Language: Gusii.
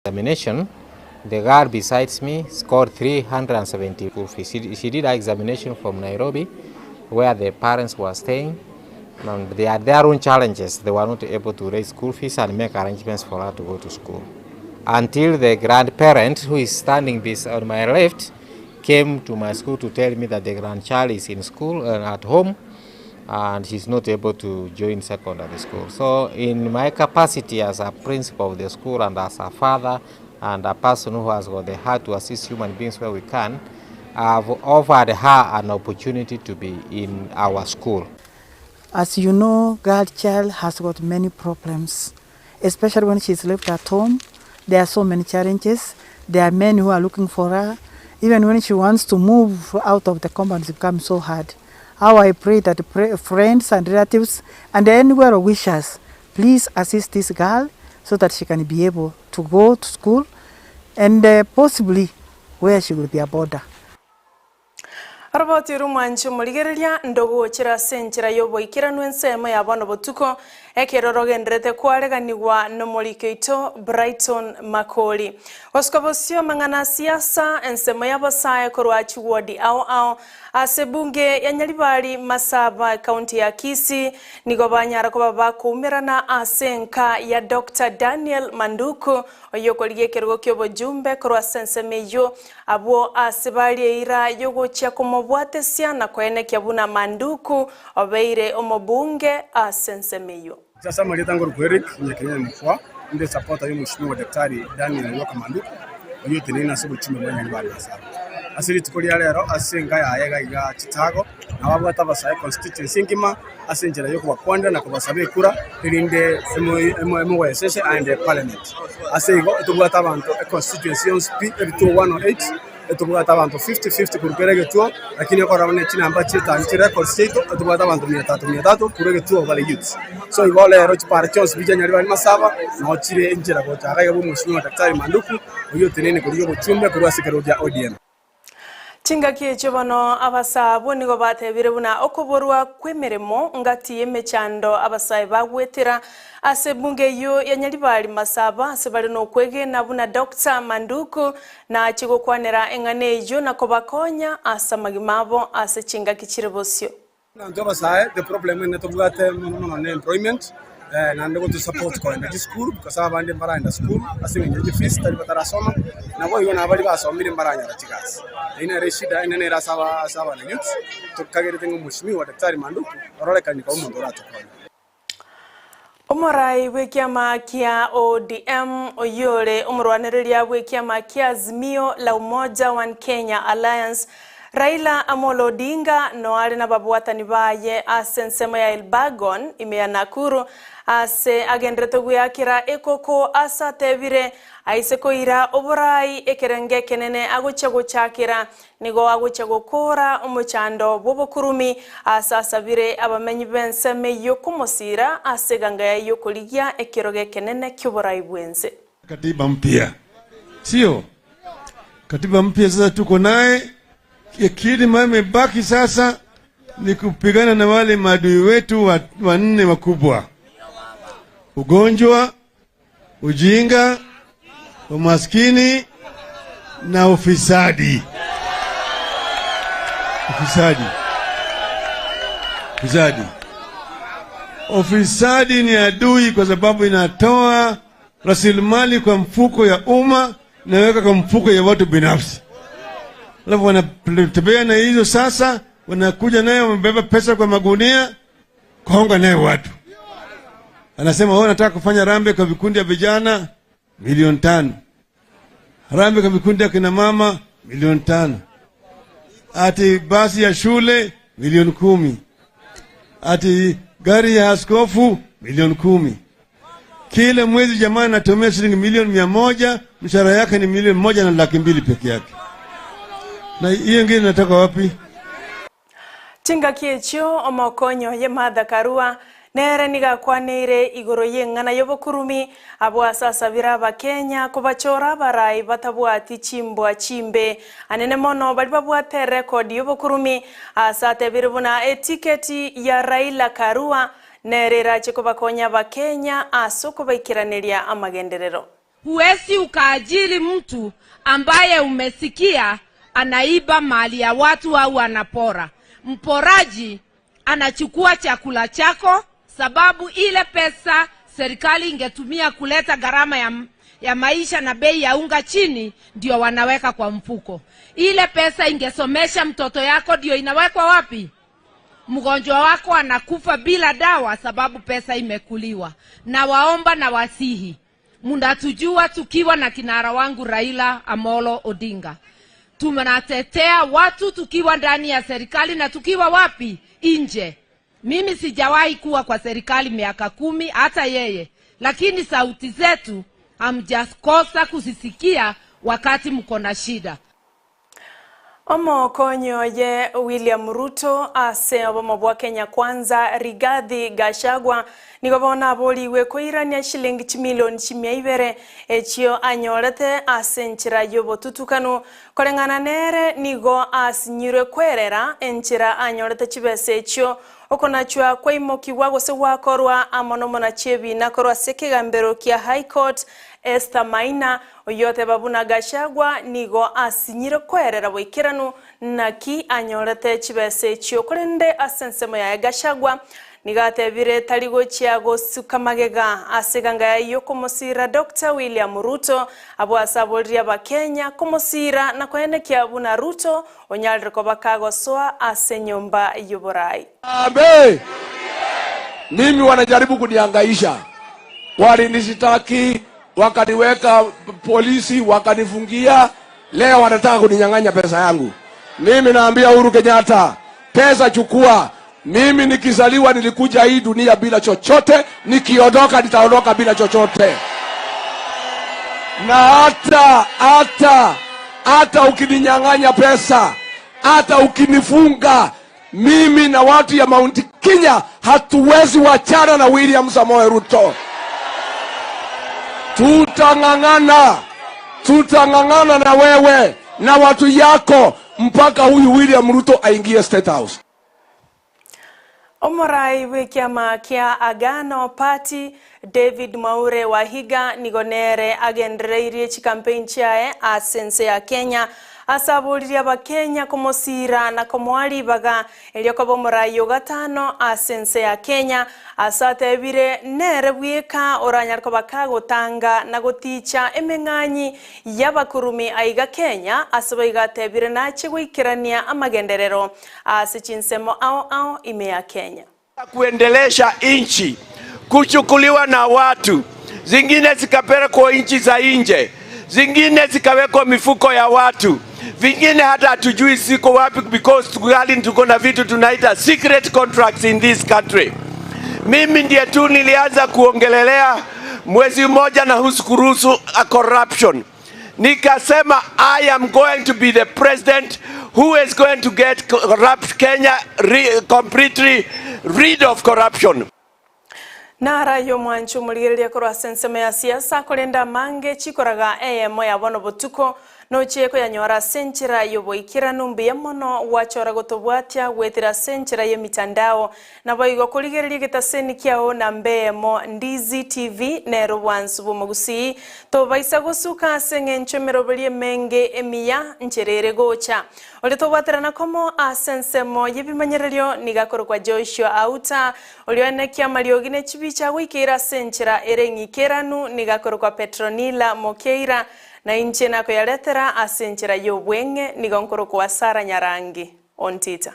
Examination, the girl besides me scored 370 she, she did her examination from Nairobi where the parents were staying and they had their own challenges. They were not able to raise school fees and make arrangements for her to go to school. Until the grandparent who is standing this on my left came to my school to tell me that the grandchild is in school and at home and she's not able to join secondary school. So in my capacity as a principal of the school and as a father and a person who has got the heart to assist human beings where we can, I've offered her an opportunity to be in our school. As you know, girl child has got many problems, especially when she's left at home. There are so many challenges. There are men who are looking for her. Even when she wants to move out of the compound, it becomes so hard. How I pray that pray, friends and relatives and anywhere wishers, please assist this girl so that she can be able to go to school and possibly where she will be a boarder. Oroboti rw'omwanchi omorigereria ndogochera ase enchera y'oboikeranu ensemo ya bono botuko, ekero rogendererete kwareganigwa nomoriki oito Brighton Makori. Gosuka bosio amang'ana a siasa, ensemo y'abasae korwa chiwodi ao ao ase ebunge ya Nyaribari Masaba ekaunti ya Kisii nigo banyara koba bakoumerana ase enka ya Doctor Daniel Manduku oyokorigia ekerogo ki'obojumbe korwa ase ensemo eyio Abwo ase baria eira y'ogochia komobwatesia na koenekia buna Manduku obeire omobunge ase ensemo eyio. Ase amarieta ngorokwa Eric Nyakenyanya Mokwa, inde supporter y'Omweshimiwa Daktari Daniel Oyoka Manduku, oyio oteneine ase obochumbe bwa Nyaribari Masaba. Ase rituko ria rero ase enka yaye iga iga Chitago, nabo abwate abasae constituency engima ase enchera y'okobakwanera na kobasaba ekura erinde emogoesese aende parliament. Ase igo etobwate abanto econstituency yonsi pi ebituo 108 etobwate abanto 50-50 korwa kera egetuo lakini okorora buna chinamba chietani chirecords chiaito etobwate abanto mia tatu mia tatu korwa egetuo bare youths. So igo rero chipara chionsi pi chia Nyaribari Masaba noo chire enchera gocha iga iga bwa omweshimiwa Daktari Manduku oyio oteneine korigia obochumbe korwa ase ekerogo kia ODM. Chingaki echio bono abasae abwo nigo batebire buna okoborwa kw'emeremo ngati y'emechando abasae bagwetera ase ebunge eyio ya Nyaribari Masaba ase bare nokwegena buna Doctor Manduku nachie gokwanera eng'ana eyio na kobakonya ase amagima abo ase chingaki chire bosio. Buna intwe abasae, the problem ene tobwate mono mono ne employment, naende goto support kogenda chisukuru because abande mbaragenda sukuru ase eng'encho ye chifees tari batarasoma, naboigo na baria basomire mbaranyora chigasi. Eyio nere eshida enene ere ase aba ase abana youths, tokagerete ng'a omweshimiwa Daktari Manduku ororekani koba omonto oratokonye. Omorai bw'ekiama kia ODM oyio ore omorwanereria bw'ekiama kia Azimio la Umoja One Kenya Alliance, Raila Amolo Odinga noare nababwatani baye ase ensemo ya Elburgon ime ya Nakuru ase agenderete gweakera ekoko ase atebire aise koira oborai ekerengo ekenene agochia gochakera Nigo agochia gokoora omochando bw'obokurumi aase asabire abamenyi b'ensemo eyio komosiira ase eganga yaye y'okorigia ekerogo ekenene ki'oborai bw'ense. Katiba mpya sio katiba mpya sasa tuko naye kile imebaki sasa ni kupigana na wale maadui wetu wanne wakubwa ugonjwa ujinga, umaskini na ufisadi. Ufisadi, ufisadi, ufisadi ni adui, kwa sababu inatoa rasilimali kwa mfuko ya umma inaweka kwa mfuko ya watu binafsi, alafu wanatembea na hizo sasa, wanakuja nayo wamebeba pesa kwa magunia kuhonga naye watu. Anasema wewe unataka kufanya rambe kwa vikundi ya vijana milioni 5, rambe kwa vikundi ya kina mama milioni 5, ati basi ya shule milioni 10, ati gari ya askofu milioni 10. Kila mwezi jamaa anatumia shilingi milioni 100, mshahara yake ni milioni 1 na 200,000 peke yake, na hiyo ingine inatoka wapi? Chingaki echio omokonyi oye Martha Karua nere nigo akwaneire igoro y'eng'ana y'obokurumi abwo ase asabire Abakenya kobachora abarai batabwati chimbwa chimbe anene mono baria babwate erekodi y'obokurumi ase atebire buna etiketi ya Raila Karua nere erache kobakonya Abakenya ase okobaikeraneria amagenderero. Huwezi ukaajiri mtu ambaye umesikia anaiba mali ya watu au anapora. Mporaji anachukua chakula chako, sababu ile pesa serikali ingetumia kuleta gharama ya, ya maisha na bei ya unga chini, ndio wanaweka kwa mfuko. Ile pesa ingesomesha mtoto yako, ndio inawekwa wapi? Mgonjwa wako anakufa bila dawa sababu pesa imekuliwa. Na waomba na wasihi, mnatujua tukiwa na kinara wangu Raila Amolo Odinga, tunatetea watu tukiwa ndani ya serikali na tukiwa wapi nje. Mimi sijawahi kuwa kwa serikali miaka kumi, hata yeye, lakini sauti zetu hamjakosa kuzisikia wakati mko na shida. Omokonyi oye William Ruto ase obomo bwa Kenya Kwanza Rigathi Gachagua nigo bono aborigwe koirania chilingi chimilioni chimia ibere echio anyorete ase enchera y'obotutukanu koreng'ana nere nigo asinyirwe kwerera enchera anyorete chibesa echio okonachwa kwaimokiwa gose gwakorwa amo nomonachi ebina korwa ase ekegambero kia High Court Esther Maina oyoteba buna Gachagua nigo asinyire kwerera boikeranu naki anyorete chibesa echio korende ase ensemo yaye Gachagua nigo atebire tari gochia gosuka magega ase eganga yaye komosira Dr. William Ruto abwo ase aboririe abakenya komosira na koenekia buna Ruto onyarire koba kagosoa ase enyomba y'oborai. Abe, mimi wanajaribu kunihangaisha, walinisitaki wakaniweka polisi, wakanifungia. Leo wanataka kuninyang'anya pesa yangu. Mimi naambia Uhuru Kenyatta, pesa chukua. Mimi nikizaliwa nilikuja hii dunia bila chochote, nikiondoka nitaondoka bila chochote. Na hata hata hata ukininyang'anya pesa, hata ukinifunga, mimi na watu ya Mount Kenya hatuwezi wachana na William Samoei Ruto. Tutang'ang'ana, tutang'ang'ana na wewe na watu yako mpaka huyu William Ruto aingie State House. Omorai bw'ekiama kia Agano Party David Mwaure Wahiga nigo nere agendereirie chicampaign chiaye ase ense ya Kenya ase aboririe abakenya komosira na komoa ribaga erio koba omorai ogatano ase ense ya Kenya ase atebire nere bweka oranyare koba kagotanga na goticha emeng'anyi y'abakurumi aiga Kenya ase boigo atebire nache goikerania amagenderero ase chinsemo ao ao ime ya Kenya. Kuendelesha nchi kuchukuliwa na watu, zingine zikapelekwa nchi za nje, zingine zikawekwa mifuko ya watu, vingine hata hatujui ziko wapi, because tungali tuko na vitu tunaita secret contracts in this country. Mimi ndiye tu nilianza kuongelelea mwezi mmoja na husu kuruhusu a corruption, nikasema I am going to be the president who is going to get corrupt Kenya re completely rid of corruption. Nara y'omwancho omorigereria korwa ase ensemo ya siasa korenda amange chikoraga eyemo ya bono botuko nochie koyanyora ase enchera y'oboikeranu mbuya mono gwachora gotobwatia gwetera ase enchera y'emitandao nabo igo korigereria egetaseni kiao namba eyemo Ndizi TV nero bwansu bw'omogusii tobaisa gosuka ase eng'encho emeroberi emenge emiya nchera ere gocha oria tobwaterana komo ase ensemo y'ebimanyererio niga akorokwa Joshua Auta oria oenekia amariogi na echibicha goikeira ase enchera ere eng'ikeranu niga akorokwa Petronila Mokeira na inche nakoyaretera ase enchera y'obweng'e nigo nkorokwa Sara Nyarangi Ontita.